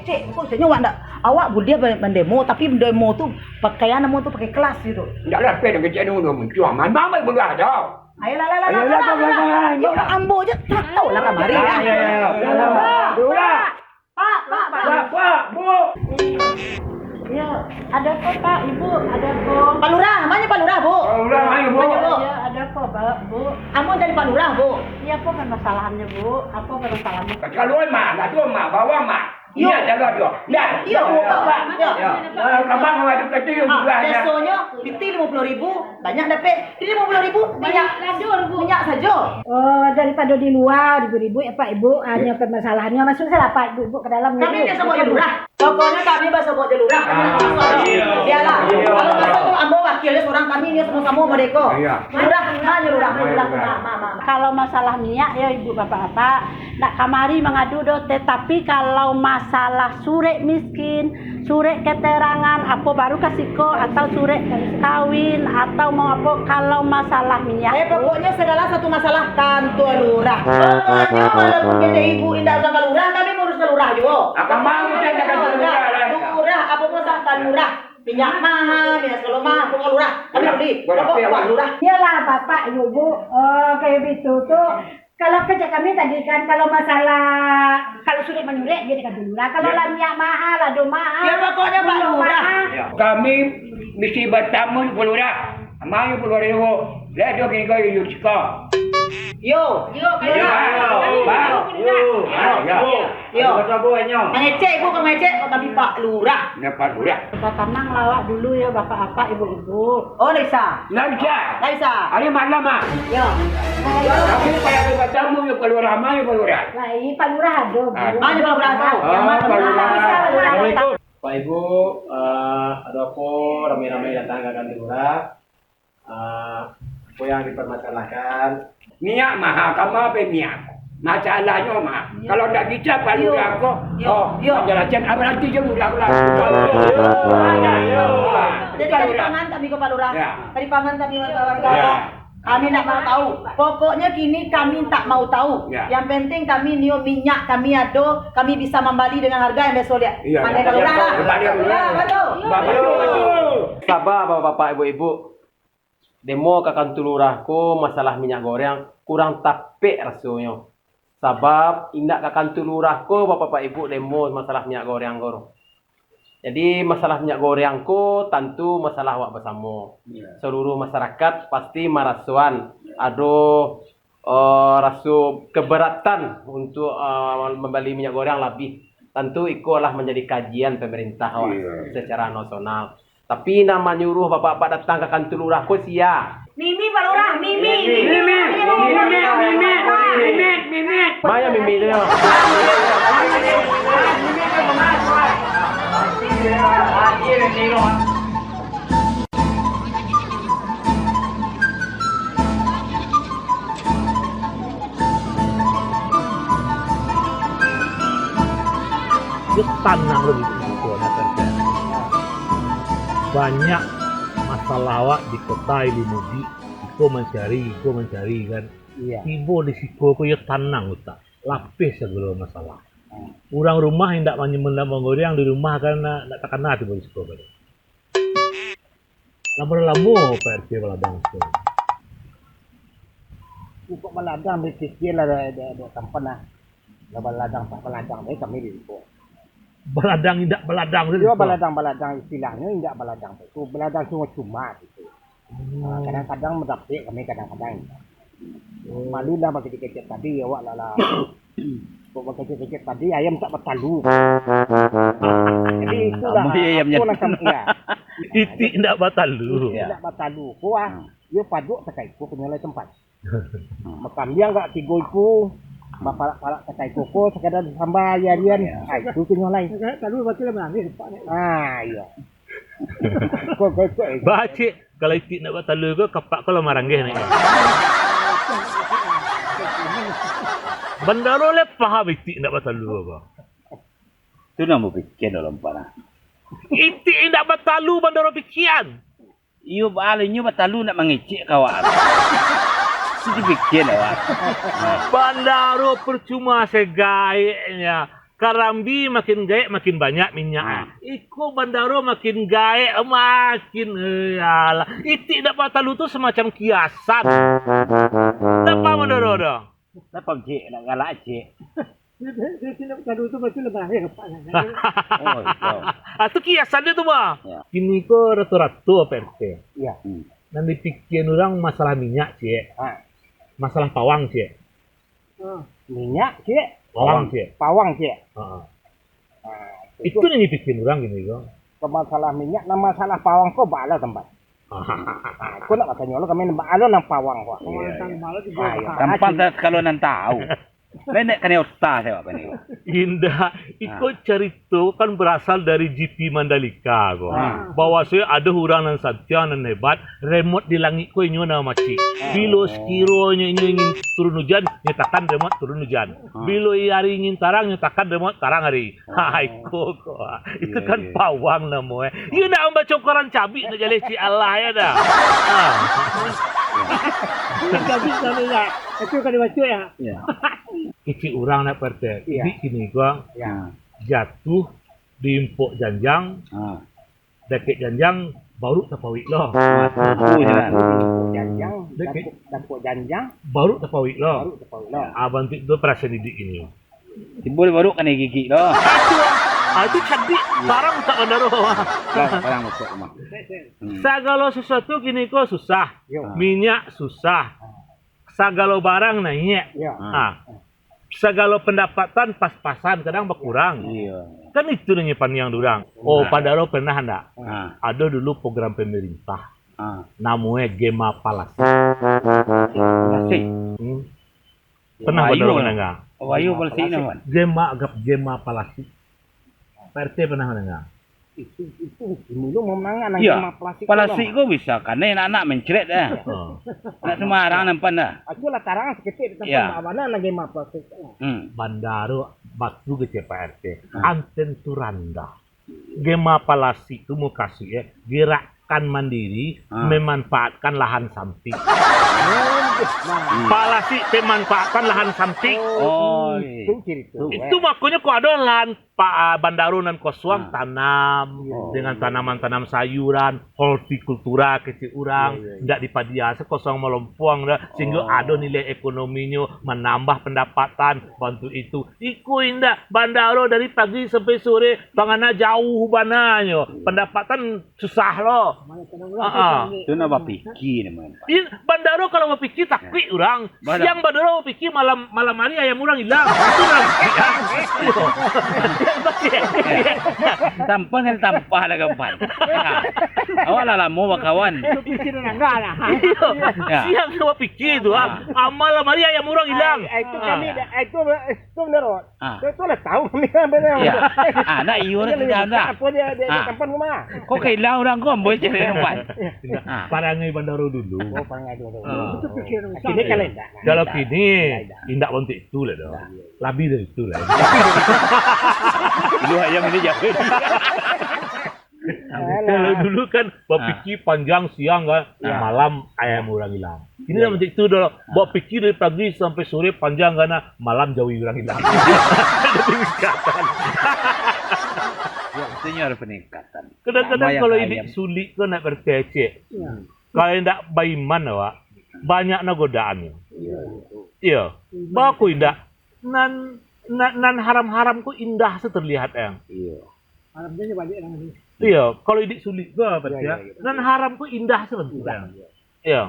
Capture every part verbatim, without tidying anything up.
Cek, kok caknyo awak ndak? Awak buliah ba-, mandemo, tapi mandemo tu pakaian namo tu pakai kelas gitu. Ndak lah, pen kecek nu, nu muncuang. Mamang baik buliah ado. Ayolah, lah, lah, Ayolah, lah, lah, lah, lah, lah, lah. Yo, ambo je tak tahu lah kamari, Ya, ya. ya, ya, ya. Lurah. Pak, Pak, Pak. Pak, Pak, Bu. Ya, ada apa, Pak, Ibu? Ada apa? Pak Lurah, mana Pak Lurah, Bu? Pak Lurah, mana, Bu? Mana, Bu? Ya, ada apa, Pak, Bu? Ambo cari Pak Lurah, Bu. Iya, apa permasalahannya, Bu? Apa permasalahannya? Kalau mah, gaduah mah, bawa mah. Yo. Iya, jaga dia. Dah, Yo. jaga, Pak. Yo. Ya. Ah, kamang mah, itu kecil Ah, juga, ya. Biasonyo, piti limo puluah ribu, banyak dapek. Limo puluah ribu, minyak, Lado, Bu. minyak sajo. Oh, daripada di luar, ribut-ribut, ya, Pak, Ibu. Hanya permasalahannya, masuk salah, Pak, Ibu, Ibu ke dalam Kami dulu. biasa buat jalurah. Pokoknya kami biasa buat jalurah. Ah, iya. Biarlah. Iya. Kalau masa tu ambo wakil dia seorang, kami ni sama-sama mereka. Iya. Lurah, ha, lurah, lurah, Iya. ma, ma, ma. Kalau masalah minyak, ya, Ibu, Bapak-bapak, nak kamari mangadu doh, tetapi kalau masalah surek miskin, surek keterangan, apo baru ka siko, atau surek kawin, atau mau apo, kalau masalah minyak Eh, tu pokoknya segala satu masalah kantua lurah. Pokoknya walaupun kito ibu indak usah ka lurah, kami ngurus ka lurah juo. Apa mau kita cakap ke lurah, lah? Lurah, apa pun usah ka lurah. Minyak mahal, minyak segala mahal, apa ka lurah. Kami Lurah. beli. Lurah. Apa Lurah. buat lurah? Iyalah, Bapak, Ibu, Bu. Oh, kayak gitu tu. Kalau kerja kami tadi kan, kalau masalah, kalau surek manyurek, dia dekat dulu lah. Kalau Ya. lah minyak mahal, lado mahal, Ya, pokoknya, Pak minyak Lurah. mahal. Ya. Kami mesti bertamu Pak Lurah. Mayu Pak Lurah, yo. Lah, dia kini kau, yo, cika. Yo. Yo, Pak Yo. Lurah. Yo. Pak. Yo. Yo. Yo. Yo. Yo. Yo. Mangecek, Ibu, kau mangecek, kau tapi Pak Lurah. Nah, Pak Lurah. Kita tenang lah awak dulu ya, bapak-bapak, ibu-ibu. Oh, ndak bisa. Ndak bisa. Ndak bisa. Hari malam, ah. Yo. Tapi payah ka batamu, yo, Pak Lurah, ma, yo, Pak Lurah. Lah, ini Pak Lurah ado, Bu. Ah. Mana Pak Lurah tu? Ah, Yang mana Pak Lurah? Lurah? Assalamualaikum. Pak Ibu, eh, ado apo ramai-ramai datang ka kantor lurah? Eh, apo yang dipermasalahkan? Minyak mahal, kama apo minyak? Masalahnyo mah, Yo. kalau ndak bisa Pak Yo. Lurah ko, Yo. oh, Yo. penjelasan, ah, berarti je Lurah lah. Yo. Yo. Jadi, Bukan tadi Lurah. pangan kami ko Pak Lurah. Ya. Tadi pangan kami warga-warga. Ya. Kami ndak mau tahu. Pokoknya kini kami tak mau tahu. Ya. Yang penting kami nio minyak kami ado, kami bisa mambali dengan harga yang biaso liak. Iya, Pandai iya. Pak Lurah lah. Pandai Pak Lurah. Ya, betul. Bapak. Saba, Bapak-bapak, Ibu-ibu. Demo ka kantua lurah ko masalah minyak goreng kurang tapek rasonyo. Sabab indak ka kantua lurah ko, Bapak-bapak Ibu, demo masalah minyak goreng ko. Jadi, masalah minyak goreng ko tantu masalah awak basamo. Iya. Saluruh masyarakat pasti marasoan ado, eh, raso keberatan untuk, eh, mambali minyak goreng labiah. Tantu iko lah manjadi kajian pemerintah awak Iya. secara nasional. Tapi nan manyuruah bapak-bapak datang ka kantua lurah ko sia? Mimi, Pak Lurah, Mimi. Mimi, Mimi, Mimi, Mimi, Mimi, Mimi. Maya Mimi tu yo? Yo, tanang lo di siko, nak kerja. Banyak masalah awak di kota Ilumudik, iko mancari, iko mancari, kan. Iya. Tibo di siko ko, yo, tanang utak, lapeh sagalo masalah. Hmm. Urang rumah indak manyemen, indak manggoreng di rumah, kan, nak, nak takana tibo di siko, kan. Lah bara lamo Pak R T baladang tu? Untuak baladang, bapikir lah, dah, dah, dah tampan lah. Lah baladang, tak baladang, baik kami di siko. Baladang indak baladang tu Yo, siko? baladang-baladang, istilahnyo indak baladang tu. Baladang cuma-cuma gitu. Hmm. Ah, kadang-kadang mandapek kami, kadang-kadang indak. Oh. Malu lah bakecek-kecek tadi, awak lah, lah. Kok bakecek-kecek tadi, ayam tak batalu. Jadi, itulah, Kamu iya, ayamnya. aku lah sama, iya. Itik ndak batalu. Itik ndak batalu. Ko, ah, Hmm. yo padok takai ko, punyo lai tempat. Hmm. Bakambiang gak tigo iku, bapalak-palak takai ko, ko, sakadar disamba ari-arian. Iya. Ah, itu punyo lai. Talu, berarti lah menangis, Pak, ni. Ah, iya. Ko, ko, ko, eh. Bacik. Kalau itik ndak batalu ko, kapak ko lah maranggeh ni. Bandaro le paham itik ndak batalu ko. Tu nan bapikia dalam panah. Itik indak batalu, bandaro pikian. Iyo, baalah inyo batalu nak mangecek ka awak. Itu dipikia awak. Bandaro percuma segaiknya. Karambia makin gaek, makin banyak minyak. Ah. Iko bandaro makin gaek, makin, eh, alah. Itik dapek talu tu semacam kiasan. Ndak paham bandaro tu? Ndak paham, Cik. Nak galak, Cik. Dia, dia, dia tidak tahu tu, betul lah, bahaya, Pak. Oh, iya. Ah, tu kiasan dia tu, Bah. Ya. Kini ko rato-rato, Pak R T. Ya. Hmm. Nan dipikian urang masalah minyak, Cik. Ah. Masalah pawang, Cik. Ah. Minyak, Cik. Pawang, Cik. Pawang, Cik. Heeh. Ah, itu. Itu nan dipikian urang kini ko. Kalau masalah minyak, nan masalah pawang ko baa lah tempat. Ah. Ah, ko nak batanyo lo kami, baa lo nan pawang ko. Iya, iya. Ah, iya. Tampan kalau nan tahu. Lai nak kanai otak saya apa ni? Indak. Iko carito kan berasal dari G P Mandalika ko. Ah. Bahwasonyo ado urang nan santiang, nan hebat, remote di langik ko inyo nan mamacik. Ah. Bilo sakironyo inyo ingin turun ujan, nyo takan remote turun ujan. Ah. Bilo ari ingin tarang, nyo takan remote tarang ari. Ha, iko ko. Itu kan pawang namo e. Iyo nak mambaco koran cabik nak jaleh cik Allah ya dah. Ha. Cabik namo ya. Itu kan dibaco ya. Iya. Kecik urang nak Pak R T. Iya. Jadi kini ko, ya, jatuh di impok janjang, ha, dakek janjang, baru tapawik lo. Ha, tu je lah. Janjang, dakek, dapek, dapek janjang, baru tapawik lo. Baru tapawik lo. Ah, bantuak tu perasaan iduik kini. Tibo di baru kanai gigik lo. Ah, itu, ah, itu cadik. Iya. Parang tak bandaro. Parang, parang masuk rumah. Hmm. Sagalo sesuatu kini ko susah. Yo. Minyak susah. Sagalo barang naiak. Yo. Ah. Sagalo pandapatan pas-pasan, kadang bakurang. Iya. Kan itu nyo paniang urang. Oh, nah. Padahal pernah ndak? Nah. Ado dulu program pemerintah. Ah. Namo e Gema Palasi. Palasi. Hmm. Pernah bandaro mandanga? Bahayo Palasi namo? Gema, Gema Palasi. Pak R T pernah mandanga? Itu, itu, dulu mau mandanga nan Gema Palasi ko. Palasi ko bisa kanai anak-anak mencret dah. Oh. Ndak sembarang nampan dah. Aku lah tarang saketek tantang baa nan Gema Palasi ko. Hmm. Bandaro batu kecek Pak R T. Hmm. Anten tu randah. Gema Palasi tu mukasuik e, gerakan mandiri, ah, memanfaatkan lahan sampik. Oh, nah. Palasi memanfaatkan lahan sampik. Oh, itu cerita. Itu makonyo kok ado lahan pa-, ah, bandaro nan kosuang, ah, tanam, oh, dengan tanaman-tanaman sayuran, hortikultura kecek urang, iya, iya, iya, ndak dipadia, kosong malompuang dah, sehingga, oh, ado nilai ekonominyo, manambah pandapatan, bantuak itu. Iko indak, bandaro dari pagi sampai sore, pangana jauah bananyo. Pandapatan susah lo. Heeh. Tu nak bapikia ni, man. Bandaro kalau bapikia takuik urang. Siang bandaro bapikia, malam, malam hari ayam urang ilang. Itu lah bapikia. Tampah dari tampah lah, kawan. Awak lah lamo bakawan. Bapikia dah langgar lah. Iyo. Ya. Siang bapikia tu, ah. Ah, malam hari ayam urang ilang. Ai, ai, itu kami dah, ai, itu, itu bandaro. Ah. Tu, tu lah tahu kami lah, benar. Ya. Ah, nak iyo lah, tidak ada. Apa dia, dia, dia tampan rumah? Kok ka ilang urang ko, ambo cari tampan. Ah. Parangai bandaro dulu. Oh, parangai bandaro dulu. Ah. Itu pikiran kini kalau indak. Kalau kini, indak bantuak itu lah doh. Indak. Labiah dari itu lah. Dulu ayam ini jauh. Alah. Kalau dulu kan bapikia panjang siang kan, malam ayam urang ilang. Kini dah macam itu dah. Bapikia dari pagi sampai sore panjang kan, malam jawi urang ilang. Ada peningkatan. Ya, artinya ada peningkatan. Kadang-kadang kalau iduik sulik ko nak berkecek. Ya. Kalau indak baiman awak, banyak na godaannyo. Iya. Iya. Baa kok indak? Nan, nan, nan haram-haram ko indah se terlihat, Ang. Iya. Haramnyo baliak lah tadi. Iya, kalau iduik sulik ko, Pak, ya. Iya, iya. Nan haram ko indah se bantuak, Ang. Iya. Iya.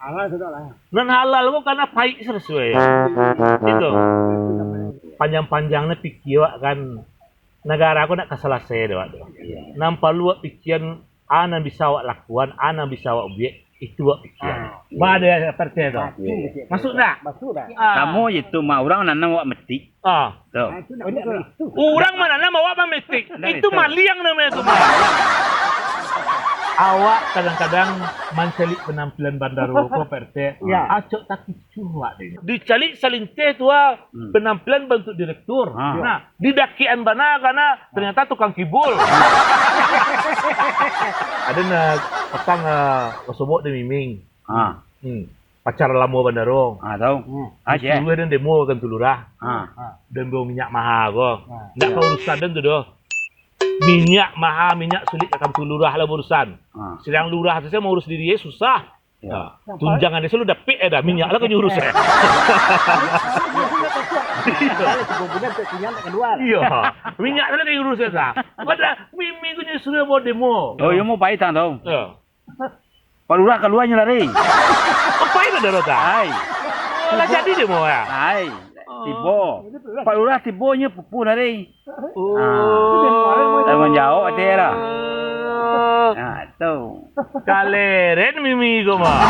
Halal sudah lah. Nan halal ko karena paik se rasuak, ya. Itu. Panjang-panjang ni pikia awak kan, nagara ko nak ka salasai dek awak tu. Iya. Nan paralu awak pikian, a nan bisa awak lakuan, a nan bisa awak buek, itu awak pikian. Ah. Ba dek Pak R T tu. Batua, batua. Masuk ndak? Masuk ndak? Ah. Samo je tu, mak urang nanam awak metik. Ah. Tu. Ah, itu nak, oh, itu nak. Urang mananam, awak mametik. Itu maliang namonyo tu, Mak. Awak kadang-kadang mancaliak panampilan bandaro ko, Pak R T. Ya. Acok takicuah awak dek. Dicaliak salinteh tu, ah, panampilan bantuak direktur. Ah. Nah, di dakekan bana kana ternyata tukang kibul. Ado nan patang, ah, basobok di miming. Ah. Hmm. Pacar lamo bana, Rong. Ah, tahu. Hmm. Ah, cek. Disuruah den demo ka Kantua Lurah. Ah. Den bao minyak maha ko. Ah. Ndak ka urusan den tu doh. Minyak maha, minyak sulik ka Kantua Lurah lah urusan. Ah. Sadang lurah tu sajo maurus diri e susah. Ya. Ah. Tunjangan e selalu dapek e dah, minyak lah ka urus e. Iyo. Minyak lah ka urus e dah. Padahal Mimi ko nyo suruah bao demo. Oh, iyo mau pai tang tau. Iyo. Pak Lurah kalua nyo lari. Apo itu, Daro, ta? Hai. Oh, lah jadi demo, yo? Hai. Oh. Tibo. Pak Lurah tibo nyo pupuh lari. Oh. Ah. Tangguang jawab ati lah. Nah, tu. Kaleren Mimi ko mah.